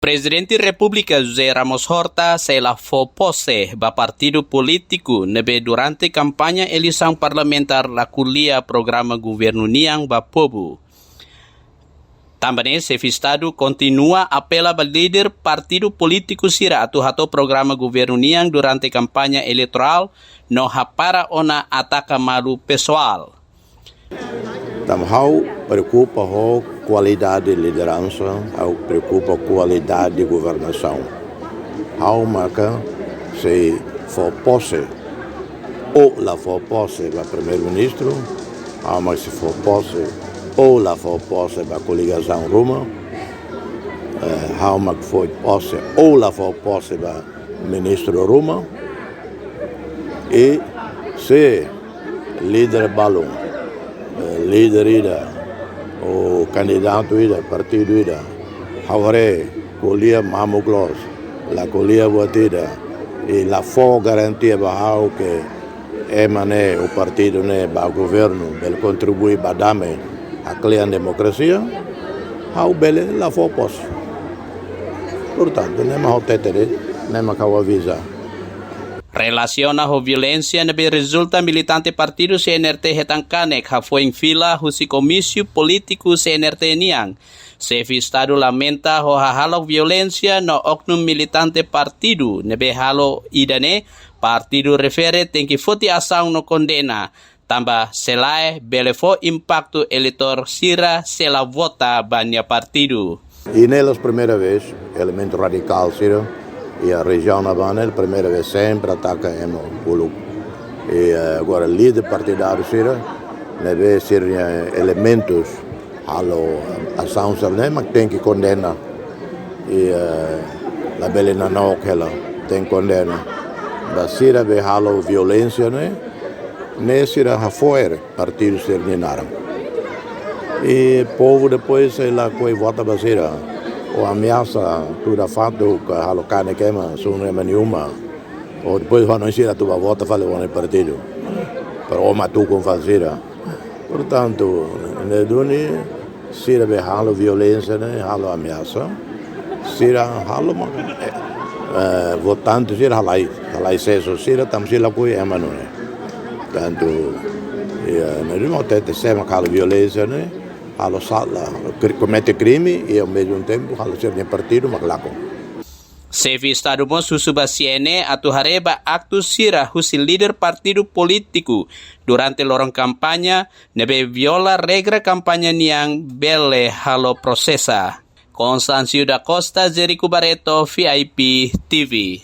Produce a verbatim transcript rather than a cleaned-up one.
Prezidente Repúblika José Ramos Horta sei la fó pose ba partidu polítiku ne'ebé durante kampaña eleisaun parlamentár la ko'alia programa governu nian ba povu. Tanba ne'e, Xefe Estadu kontinua apela ba líder partidu polítiku sira atu hato'o programa governu nian durante kampaña eleitorál no hapara ona ataka malu pesoál. Tanba ha'u preokupa ho kualidade lideransa, ha'u preokupa kualidade governasaun. Ha'u maka sei fó pose, ou la fó pose ba Primeiru-Ministru, ha'u maka sei fó pose, ou la fó pose ba koligasaun ruma, eh, ha'u maka fó pose, ou la fó pose ba ministru ruma, i se líder balun, eh, líder ida, ou kandidatu ida, partidu ida, ha'u haree ko'alia mamuk loos, la ko'alia buat ida, i la fó garantia ba ha'u ke ema ne'e ou partidu ne'e ba governu, bele kontribui ba dame, haklean demokrasia, ha'u bele la fó pose. Portantu, ne'e mak ha'u hatete de'it, ne'e mak ha'u aviza. Relasiona ho violénsia ne'ebé rezulta militante partidu C N R T hetan kanek hafoin fila husi komísiu polítiku C N R T nian, Xefe Estadu lamenta ho hahalok violénsia no oknum militante partidu ne'ebé halo ida-ne'e, partidu refere tenke foti asaun no kondena, tanba se lae bele fó impaktu eleitór sira sei la vota ba nia partidu. I ne'e la'ós primeira vez, elementu radikál sira iha rejiaun ne'ebá ne'e, primeira vez sempre ataka ema uluk. I, eh, agora líder partidáriu sira, ne'ebé sira-nia elementus halo asaun sira-ne'e, mak tenke kondena. I, eh, labele nanook hela, tenke kondena. Ba sira be halo violénsia ne'e, ne'e sira hafo'er partidu sira-nia naran. I povu depois sei lakohi vota ba sira. Ou ameasa tuda fatuk ka halo kanek ema, sunu ema nia uma. Ou depois hanoin sira atu ba vota fali ba nia partidu. Para o matu kon fali sira. Portantu, ne'e duni sira be halo violénsia ne'e, halo ameasa. Sira halo mak, eh, votante sira halai, halai sesu sira, tanba sira lakohi ema nune'e. Tantu, iha, ne'e duni ha'u hatete, se ema halo violénsia ne'e, halo sala, kri-, komete krime, i ao mesmo tempo, halo sira-nia partidu mak lakon. Xefe Estadu mós husu ba C N E atu haree ba aktu sira husi líder partidu polítiku durante loron kampaña, ne'ebé viola regra kampaña nian bele halo prosesa. Constâncio da Costa, Jerico Barreto, V I P T V.